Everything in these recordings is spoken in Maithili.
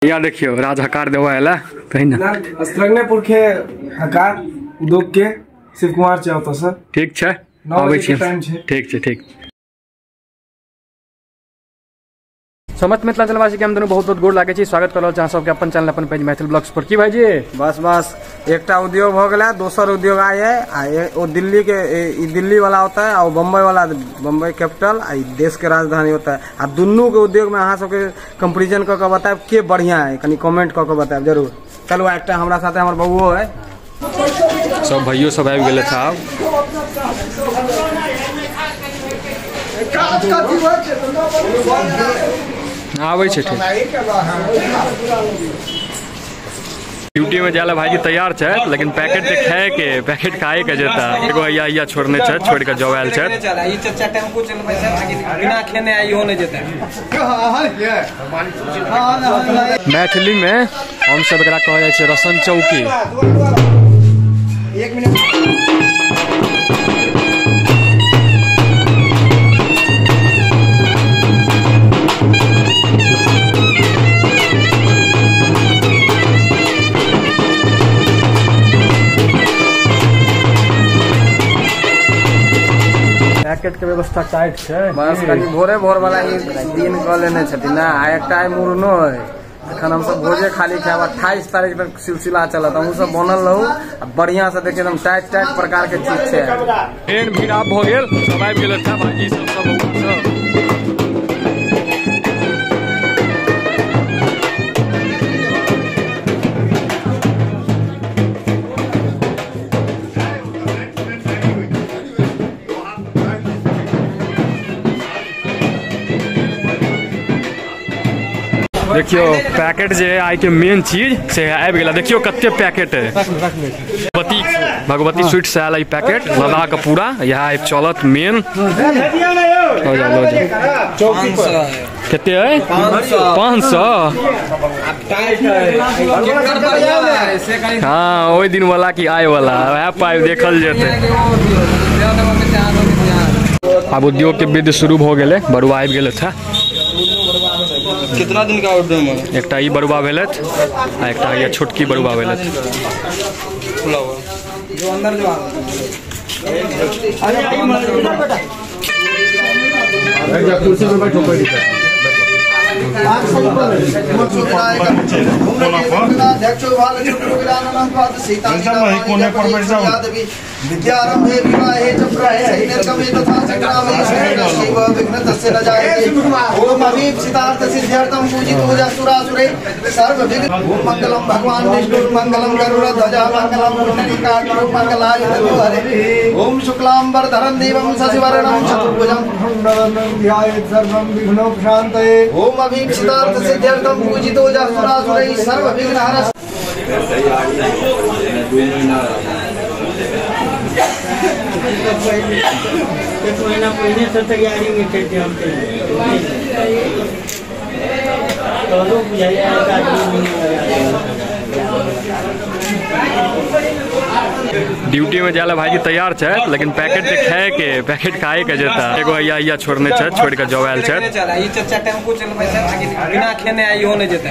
या देखियो राज हकार देवा आयल कहीं ना स्त्रंगनेपुर के हकार उद्योग के शिव कुमार चाहता सर। ठीक छै, आबै छी। ठीक छै, ठीक। समस्त मिथिलांचलवासी के हम दोनों बहुत बहुत गोर लागै छी। स्वागत कर रहल छी अहाँ सबके अपन चैनल अपन पेज मैथिल ब्लॉग्स पर। की भाईजी? बस बस एकटा उद्योग हो गेला, दोसर उद्योग आय है आ ओ दिल्ली के ई दिल्ली वाला होता है और बम्बई वाला, बम्बई कैपिटल आ देश के राजधानी होता है। आ दुनू के उद्योग में अहाँ सबके कंपेरिजन क के बतायब के बढ़िया है, कनी कमेंट क के बतायब जरूर। चलू एकटा हमरा साथे हमर बबुओ है, सब भाइयों सब आबि गेल साहब। आबै छै ठीक। ड्यूटी में जाए भाईजी तैयार छै, लेकिन पैकेट जे खाए के पैकेट खाए के जेता। एगो हैया हैया छोड़ने छै, छोड़ के जौ आयल छै। ई चचा टेम्पू चलबै छै, बिना खेने आइयो नै जेता। मैथिली में हम सब एकरा कहल जाइ छै रसन चौकी। एक मिनट। पैकेट के व्यवस्था टाइट छै। बस कनी भोरे भोर वाला ई दिन क लेने छथिन ना। आ एकटा आइ मुड़नो है, एखन हमसब भोजे खाली खायब। 28 तारीख तक सिलसिला चलत, हमहूँ सब बनल रहू आ बढ़िया से देखिए एकदम टाइट टाइट प्रकार के चीज छै। ट्रेन भीड़ आब भऽ गेल, सब आबि गेल अच्छा भाईजी सब सब सब। देखियो पैकेट जे आइ के मेन चीज से आबि गेल। देखियो कते पैकेट है। भगवती भगवती स्वीट से आयल पैकेट लदा के पूरा यहाँ आबि चलत मेन। लो जाओ लो जाओ। कते है? 500। हाँ ओहि दिन वाला की आय वाला वएह पाइ देखल जेतै। आब उद्योग के विध शुरू भऽ गेलै, बरुआ आबि गेल था। कितना दिन का ऑर्डर में? एकटा ई बरुआ भेलथि आ एकटा ये छोटकी बरुआ भेलथि। जो अंदर जो अरे कुर्सी पे बैठो, कोई दिक्कत मंगलम भगवान विष्णु मंगलम गरुड़ ध्वजा मंगलम मंगलाय ओम शुक्लांबरधरं देवं शशिवर्णं चतुर्भुजं सर्वं विघ्नोपशान्तये ओम अभीप्सितार्थ सिद्ध्यर्थं पूजितो जासुरासुरैः सर्वविघ्नहर। एक महीना पहले से तैयारी में थे हम ड्यूटी में जाए भाईजी तैयार छै, लेकिन पैकेट जे खाए के पैकेट खाए के जेता। एगो हैया हैया छोड़ने छै, छोड़ के जौ आयल छै। ई चचा टेम्पू चलबै छै, बिना खेने आइयो नै जेता।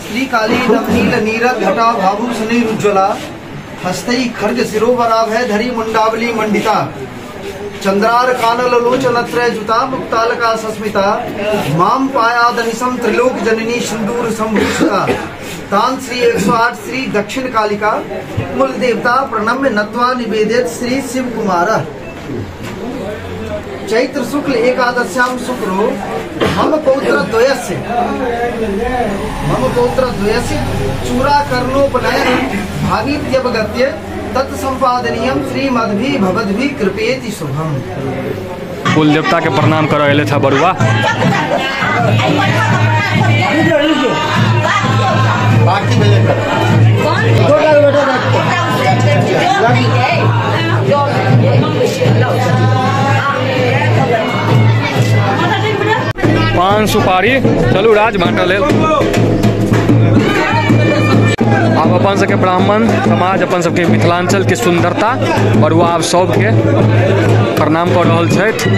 श्री काली नवनील नीरद घटा भाभूषणी उज्ज्वला हस्तई खर्ग सिरोवराभ है धरी मुंडावली मंडिता चंद्रार कानल लोचनत्रय जुता मुक्तालका सस्मिता माम पायादनिशम त्रिलोक जननी सिंदूर संभूषिता तान श्री 108 श्री दक्षिण कालिका कुल देवता प्रणम्य नत्वा निवेदित श्री शिव कुमार। चैत्र शुक्ल एकादश्याम शुक्रो मम पौत्र द्वयस्य चूरा कर्णोपनयन भागीत्यवगत्य तत्संपादनीयम श्रीमद्भि भवद्भि कृपेति शुभम। कुल देवता के प्रणाम कर अले था बरुआ। पान सुपारी चलू राज बांटऽ लेल। आब अपन सबके ब्राह्मण समाज अपन सबके मिथिलांचल के सुंदरता और वो आब सबके प्रणाम कऽ रहल छथि।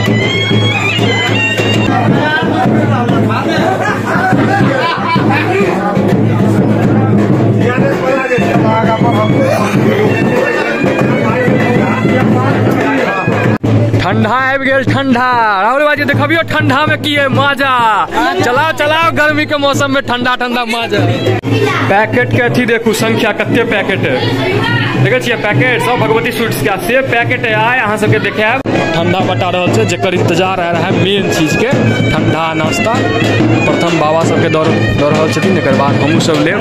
ठंडा आबि गेल ठंडा। राहुल बाजी देखबियो ठंडा में की है मजा। चलाओ चलाओ गर्मी के मौसम में ठंडा ठंडा मजा। पैकेट के अथी देखू संख्या कते पैकेट है, देखे छियै पैकेट सब भगवती स्वीट्स के से पैकेट है। आय अहाँ सबके देखायब। ठंडा बटा रहल छै जेकर इंतजार आ रहा है मेन चीज के ठंडा नाश्ता। प्रथम बाबा सबके दऽ रहल छथिन, एकर बाद हमहूँ सब लेब।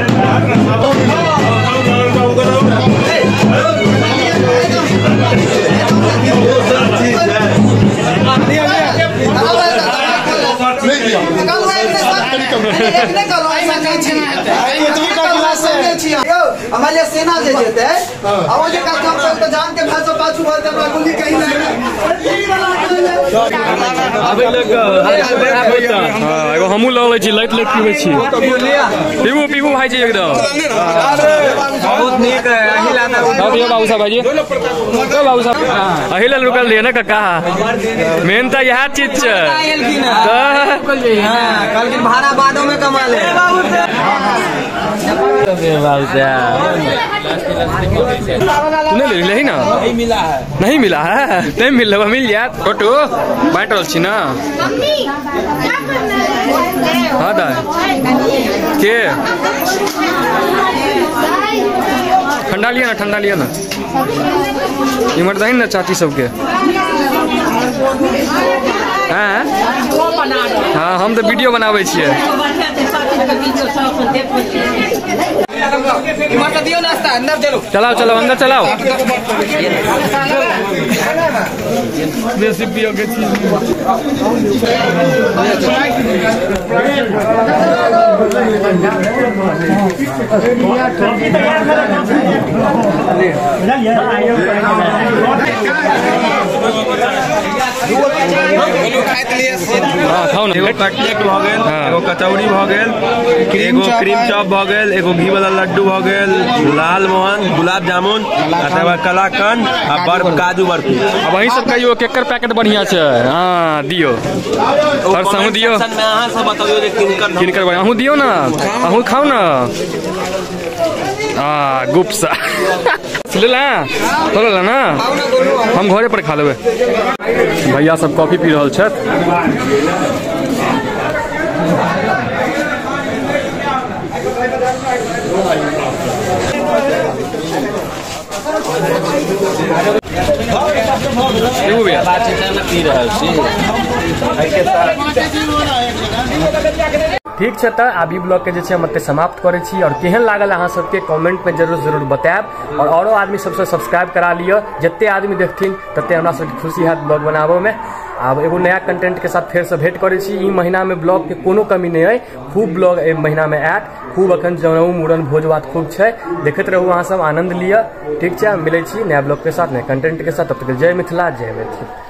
हमारे सेना जे जेते आ जे का काम सब त जान के भाषा पाछू भर दे गोली कहीं हां एगो हमहू ल लै छी, लाइट लाइट पीबै छी। पीबू पीबू भाईजी एकदम बहुत नीक है। अही ला दियो बाबू साहब भाईजी, बाबू साहब अही लेल रुकल रहियै ने काका। मेन त इएह चीज छै। हां कहलखिन भाड़ा बादो में कमा ले। नहीं ले ना, नहीं मिला है, नहीं मिला है, नहीं मिल रहा, मिल जाए टोटो बांट रहल छी ना। हाँ दाई के ठंडा लिया ना, ठंडा लिया ना, इमर दही ना चाची सबके। हाँ हाँ हम तो वीडियो बनाबै छियै। चलाओ चलाओ अंदर चलाओ। एगो कटलेट भ गेल, एगो कचौड़ी भ गेल, एगो क्रीम चॉप भ गेल, एगो घी वाला लड्डू भ गेल, लाल मोहन, गुलाब जामुन, आ तकर बाद कलाकंद आ बर्फ काजू बर्फी। अब वही सब कहियो केकर पैकेट बढ़िया छै। हां दियो और समूह दियो, अहाँ सब बतबियो जे किनकर किनकर बढ़िया। अहूँ दियो ना, अहूँ खाओ ना। आ गुप्सा लेला तो लेला ना, हम घरे पर खा लेबै। भैया सब कॉफी पी रहल छथि। ठीक छै तऽ आब ई ब्लॉग के जे छै हम एतऽ समाप्त करै छी। और केहन लागल अहाँ सबके कमेंट में जरूर जरूर बतायब। और औरो आदमी सबसे सब्सक्राइब करा लिअ, जते आदमी देखथिन तते हमरा सबके खुशी हैत ब्लॉग बनाबऽ में। आब एगो नया कंटेंट के साथ फेर से भेंट करै छी। ई महीना में ब्लॉग के कोनो कमी नहीं है, खूब ब्लॉग एहि महीना में आयत। खूब अखन जनउ मुड़न भोज भात खूब छै, देखैत रहू अहाँ सब, आनंद लिअ। ठीक छै, मिलै छी नया ब्लॉग के साथ नया कंटेंट के साथ। तब तक जय मिथिला जय मैथिली।